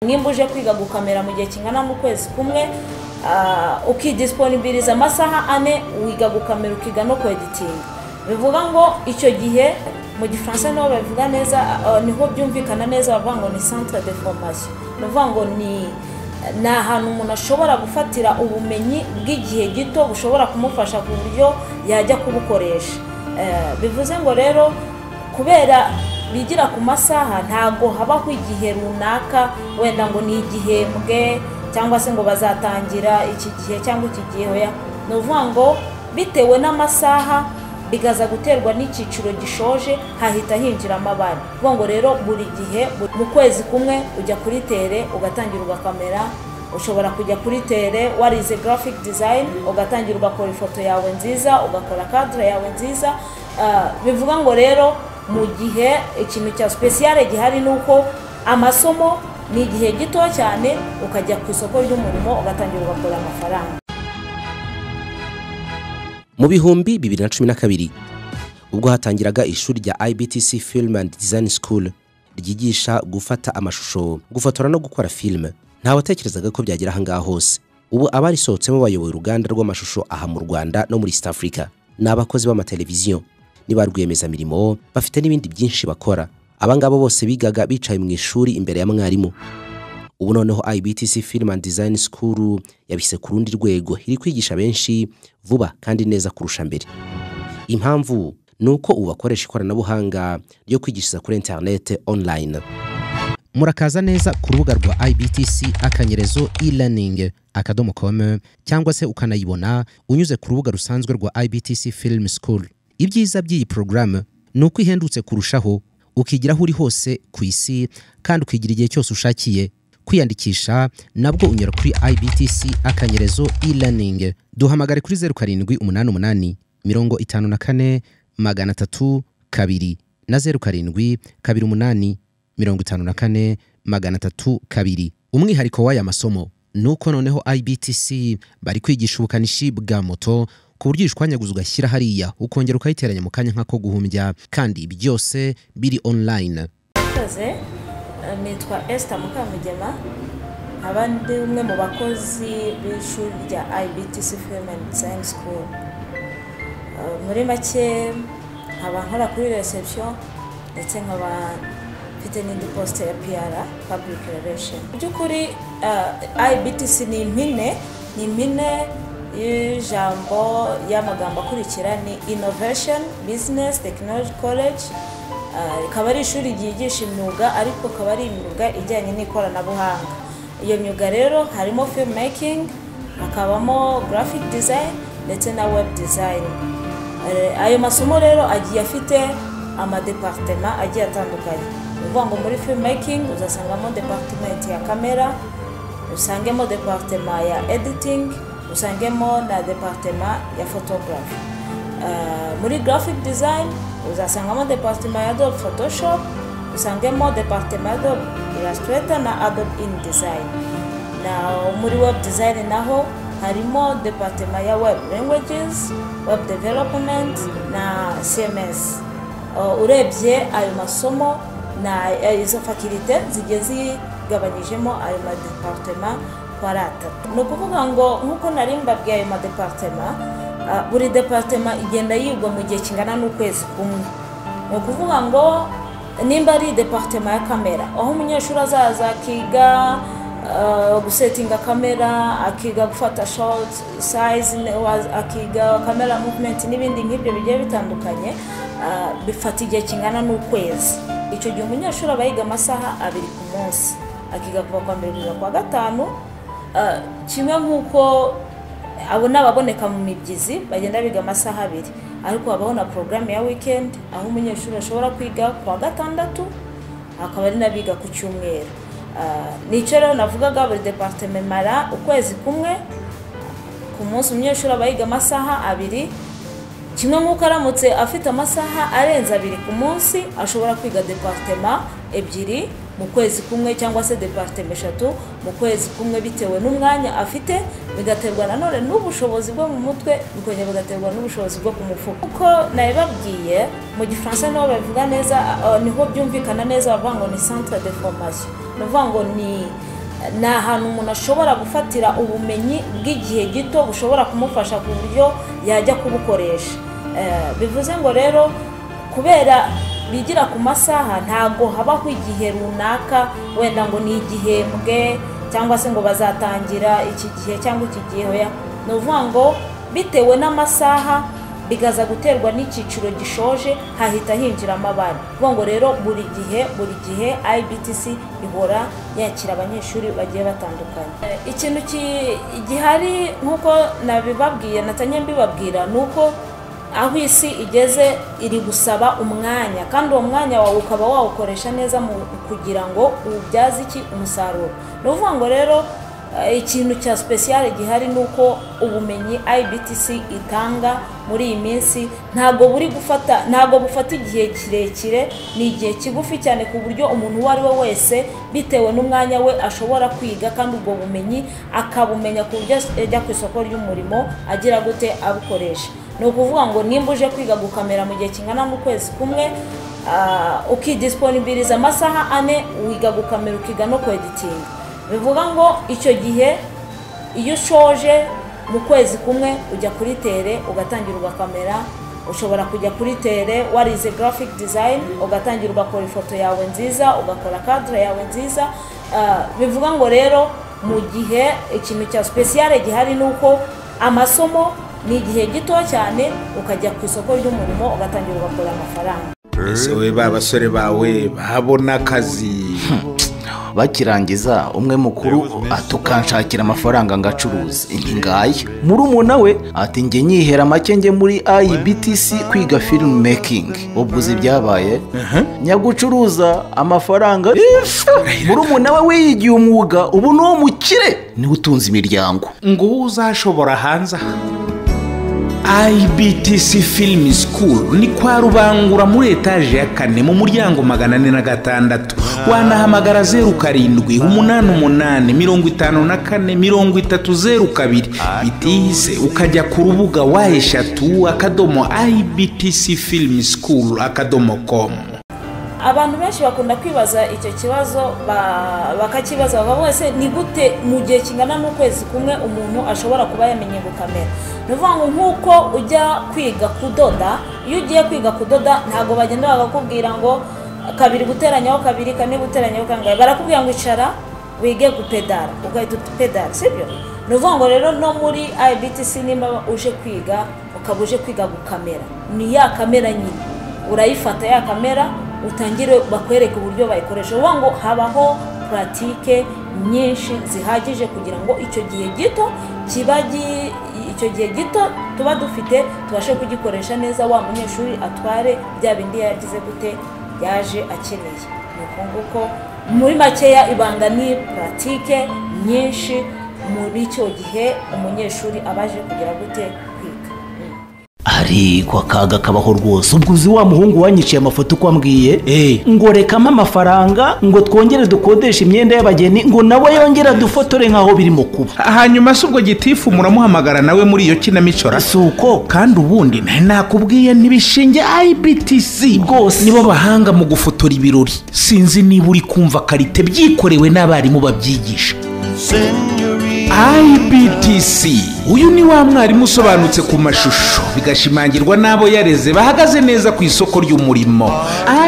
Nimba uje kwiga gukamera mu gihe kingana n'ukwezi kumwe, ukidisponibiliza amasaha 4, wiga gukamera, ukiga no kweditinga. Bivuga ngo icyo gihe, mu Gifaransa niho babivuga neza, niho byumvikana neza, bavuga ngo ni centre de formation. Ni ukuvuga ngo ni ahantu umuntu ashobora gufatira ubumenyi bw'igihe gito bushobora kumufasha ku buryo yajya kubukoresha. Bivuze ngo rero kubera bigira ku masaha, ntago habaho igihe runaka wenda ngo ni igihembwe cyangwa se ngo bazatangira iki gihe cyangwa iki gihe. Oya, ni ukuvuga ngo bitewe n'amasaha bigaza guterwa n'icyiciro gishoje, hahita hinjiramo abandi. Kuvuga ngo rero buri gihe mu kwezi kumwe ujya kuri terrain, ugatangira ugakamera. Ushobora kujya kuri terrain warize graphic design, ugatangira ugakora ifoto yawe nziza, ugakora cadre yawe nziza. Bivuga ngo rero mu gihe ikintu cya spécial gihari ni uko amasomo ni igihe gito cyane, ukajya ku isoko ry'umurimo, ugatangira ugakora amafaranga. Mu 2012, ubwo hatangiraga ishuri rya IBTC Film and Design School ryigisha gufata amashusho, gufotora no gukora filime, ntawatekerezaga ko byagera ahangaha hose. Ubu abarisohotsemo bayoboye uruganda rw'amashusho aha mu Rwanda no muri East Africa, ni abakozi b'amateleviziyo, ni ba rwiyemezamirimo, bafite n'ibindi byinshi bakora. Abangabo bose bigaga bicaye mu ishuri imbere ya mwarimu. Ubu noneho IBTC Film and Design School yabise ku rundi rwego, iri kwigisha benshi vuba kandi neza kurusha mbere. Impamvu ni uko ubu bakoresha ikoranabuhanga ryo kwigishiriza kuri internet, online. Murakaza neza ku rubuga rwa ibtc-elearning.com, cyangwa se ukanayibona unyuze ku rubuga rusanzwe rwa IBTC Film School. Ibyiza by'iyi porogaramu ni uko ihendutse kurushaho, ukigira aho uri hose ku isi kandi ukigira igihe cyose ushakiye. Kwiyandikisha nabwo unyura kuri ibtc-elearning. Duhamagare kuri 0788 54 302 na 0728 54 302. Umwihariko w'aya masomo ni uko noneho IBTC bari kwigisha ubukanishi bwa moto, ku buryo uyishwanyaguza ugashyira hariya, ukongera ukayiteranya mu kanya nk'ako guhumbya, kandi byose biri online. Murakoze. Nitwa Esther Mukamugema, nkaba ndi umwe mu bakozi b'ishuri rya IBTC Film and Design School. Muri make nkaba nkora kuri reception, ndetse nkaba mfite n'indi poste ya PR, public relation. Mu by'ukuri IBTC ni impine y'ijambo y'amagambo akurikira: ni Innovation Business Technology College. Rikaba ari ishuri ryigisha imyuga, ariko akaba ari imyuga ijyanye n'ikoranabuhanga. Iyo myuga rero harimo film making, hakabamo graphic design ndetse na web design. Ayo masomo rero agiye afite amadepartema agiye atandukanye. Ni ukuvuga ngo muri film making uzasangamo department ya kamera, usangemo department ya editing, usangemo na department ya photography. Muri graphic design uzasangamo department ya Adobe Photoshop, usangemo department ya Adobe Illustrator na Adobe InDesign. Na muri web design naho harimo department ya web languages, web development na CMS. Urebye ayo masomo na izo faculté zigiye zigabanyijemo ayo madepartema ko ari atatu. Ni ukuvuga ngo nk'uko nari mbabwiye, ayo madepartema, buri departema igenda yigwa mu gihe kingana n'ukwezi kumwe. Ni ukuvuga ngo nimba ari departema ya kamera, aho umunyeshuri azaza akiga gusetinga kamera, akiga gufata shot size, akiga camera movement n'ibindi nk'ibyo bigiye bitandukanye, bifata igihe kingana n'ukwezi. Icyo gihe umunyeshuri aba yiga amasaha 2 ku munsi, akiga kuva kwa mbere kugeza kwa gatanu. Kimwe nk'uko abo ni ababoneka mu mibyizi bagenda biga amasaha 2, ariko habaho na porogaramu ya weekend, aho umunyeshuri ashobora kwiga ku wa gatandatu, akaba ari n'abiga ku cyumweru. Nicyo rero navugaga, buri department imara ukwezi kumwe. Ku munsi umunyeshuri aba yiga amasaha 2. Kimwe nk'uko aramutse afite amasaha arenze 2 ku munsi, ashobora kwiga departema ebyiri mu kwezi kumwe cyangwa se departema eshatu mu kwezi kumwe, bitewe n'umwanya afite, bigaterwa nanone n'ubushobozi bwo mu mutwe, bikongera bigaterwa n'ubushobozi bwo ku mufuka. Uko nabibabwiye, mu Gifaransa niho babivuga neza, niho byumvikana neza, bavuga ngo ni centre de formation. Ni ukuvuga ngo ni Ni ahantu umuntu ashobora gufatira ubumenyi bw'igihe gito bushobora kumufasha ku buryo yajya kubukoresha. Bivuze ngo rero kubera bigira ku masaha, ntago habaho igihe runaka wenda ngo ni igihembwe cyangwa se ngo bazatangira iki gihe cyangwa iki gihe. Oya, ni ukuvuga ngo bitewe n'amasaha bigaza guterwa n'icyiciro gishoje, hahita hinjiramo abandi. Kuvuga ngo rero buri gihe, buri gihe IBTC ihora yakira abanyeshuri bagiye batandukanye. Ikintu gihari, nk'uko nabibabwiye, natanye mbibabwira, ni uko aho isi igeze iri gusaba umwanya, kandi uwo mwanya wawe ukaba wawukoresha neza mu kugira ngo uwubyaze iki? Umusaruro. Ni ukuvuga ngo rero ikintu cya spécial gihari ni uko ubumenyi IBTC itanga muri iyi minsi ntabwo buri gufata, ntabwo bufata igihe kirekire. Ni igihe kigufi cyane, ku buryo umuntu uwo ari we wese bitewe n'umwanya we ashobora kwiga, kandi ubwo bumenyi akabumenya ku buryo ajya ku isoko ry'umurimo agira gute? Abukoresha. Ni ukuvuga ngo nimba uje kwiga gukamera, mu gihe kingana n'ukwezi kumwe ukidisiponibiriza amasaha 4, wiga gukamera, ukiga no kweditinga. Bivuga ngo icyo gihe iyo ushoje mu kwezi kumwe, ujya kuri terrain ugatangira ugakamera. Ushobora kujya kuri terrain warize graphic design, ugatangira ugakora ifoto yawe nziza, ugakora cadre yawe nziza. Bivuga ngo rero mu gihe ikintu cya spécial gihari ni uko amasomo ni igihe gito cyane, ukajya ku isoko ry'umurimo ugatangira ugakora amafaranga. Ese we, ba basore bawe babona akazi? Bakirangiza, umwe mukuru atukanshakira amafaranga ngacuruza inti. Ngaya murumuna we ati: "Njye nyihera make, njye muri IBTC kwiga film making." Ubwo uzi ibyabaye? Nyagucuruza amafaranga, murumuna we wiyigiye umwuga, ubu ni uwo mukire, niwe utunze imiryango. Ngo uzashobora hanze aha. IBTC Film School ni kwa Rubangura, muri etaje ya kane, mu muryango 406. Wanahamagara 0788543002. Bitihise ukajya ku rubuga www.ibtcfilmschool.com. Abantu benshi bakunda kwibaza icyo kibazo, bakakibaza bakavuga: "Ese ni gute mu gihe kingana n'ukwezi kumwe umuntu ashobora kuba yamenye gukamera?" Ni ukuvuga ngo nk'uko ujya kwiga kudoda, iyo ugiye kwiga kudoda ntabwo bagenda bakakubwira ngo kabiri guteranyaho kabiri, kane guteranyaho kangahe. Barakubwira ngo icara wige gupedara, ugahita upedara, sibyo? Ni ukuvuga ngo rero no muri IBTC, nimba uje kwiga, ukaba uje kwiga gukamera, ni ya kamera nyine urayifata, ya kamera utangire bakwereke uburyo bayikoresha. Uvuga ngo habaho pratique nyinshi zihagije kugira ngo icyo gihe gito kiba icyo gihe gito tuba dufite tubashe kugikoresha neza, wa munyeshuri atware bya bindi yagize gute, yaje akeneye. Ni uko nguko muri makeya, ibanga ni pratique nyinshi muri icyo gihe umunyeshuri abaje kugira gute? Kwiga. Ariko akaga kabaho rwose. Ubwo uzi wa muhungu wanyiciye amafoto uko ambwiye? Ngo rekamo amafaranga ngo twongere dukodeshe imyenda y'abageni, ngo nawe yongere adufotore nk'aho birimo kuba. Hanyuma se ubwo gitifu muramuhamagara nawe muri iyo kinamico ra? Si uko? Kandi ubundi nari nakubwiye ntibishinge IBTC Rwose. Nibo bahanga mu gufotora ibirori. Sinzi niba uri kumva qualité, byikorewe n'abarimu babyigisha. IBTC, uyu ni wa mwarimu usobanutse ku mashusho, bigashimangirwa n'abo yareze bahagaze neza ku isoko ry'umurimo.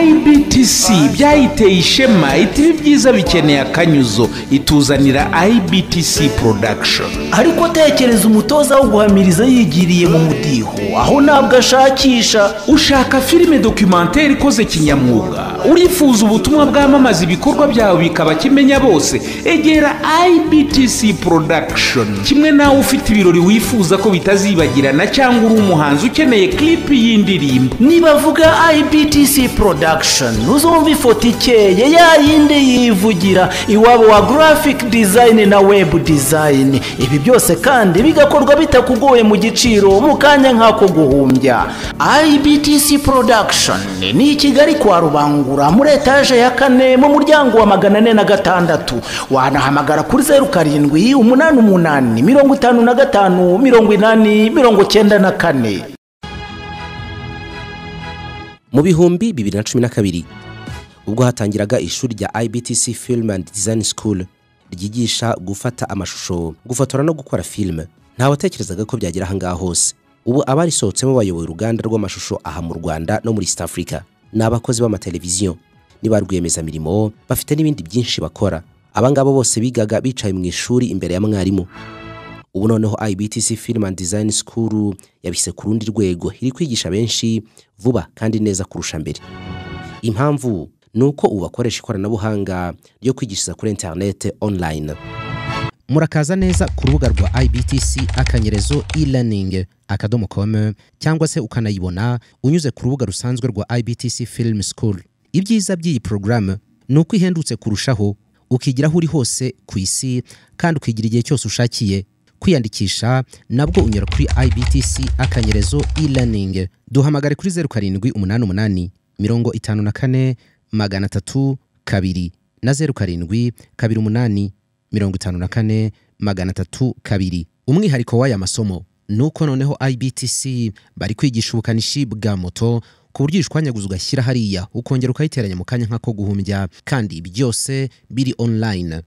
IBTC byayiteye ishema, iti: "Ibi byiza bikeneye akanyuzo." Ituzanira IBTC Production. Ariko tekereza umutoza wo guhamiriza yigiriye mu mudiho, aho ntabwo ashakisha. Ushaka filime documentaire ikoze kinyamwuga, urifuza ubutumwa bwamamaza ibikorwa byawe bikaba kimenya bose, egera IBTC Production. Kimwe nawe ufite ibirori wifuza ko bitazibagirana, cyangwa uri umuhanzi ukeneye clip y'indirimbo. Nibavuga IBTC Production uzumva ifoto ikeye, ya yindi yivugira, iwabo wa graphic design na web design. Ibi byose kandi bigakorwa bitakugoye, mu giciro, mu kanya nk'ako guhumbya. IBTC Production ni i Kigali kwa Rubangura, muri etaje ya kane, mu muryango wa 406. Wanahamagara kuri 0788558094. Mu 2012, ubwo hatangiraga ishuri rya IBTC Film and Design School. Ryigisha gufata amashusho, gufotora no gukora filime. Ntawatekerezaga ko byagera ahangaha hose. Ubu abarisohotsemo bayoboye uruganda rw'amashusho aha mu Rwanda no muri East Africa, ni abakozi b'amateleviziyo, ni ba rwiyemezamirimo, bafite n'ibindi byinshi bakora. Abangaba bose bigaga bicaye mu ishuri imbere ya mwarimu. Ubu noneho IBTC Film and Design School yabise ku rundi rwego, iri kwigisha benshi vuba kandi neza kurusha mbere. Impamvu ni uko ubu bakoresha ikoranabuhanga ryo kwigishiriza kuri internet, online. Murakaza neza ku rubuga rwa ibtc_elearning.com, cyangwa se ukanayibona unyuze ku rubuga rusanzwe rwa IBTC Film School. Ibyiza by'iyi porogaramu ni uko ihendutse kurushaho, ukigira aho uri hose ku isi kandi ukigira igihe cyose ushakiye. Kwiyandikisha nabwo unyura kuri ibtc_elearning. Duhamagare kuri 0788 54 302 na 0728 54 302. Umwihariko w'aya masomo ni uko noneho IBTC bari kwigisha ubukanishi bwa moto, ku buryo uyishwanyaguza ugashyira hariya, ukongera ukayiteranya mu kanya nk'ako guhumbya, kandi byose biri online.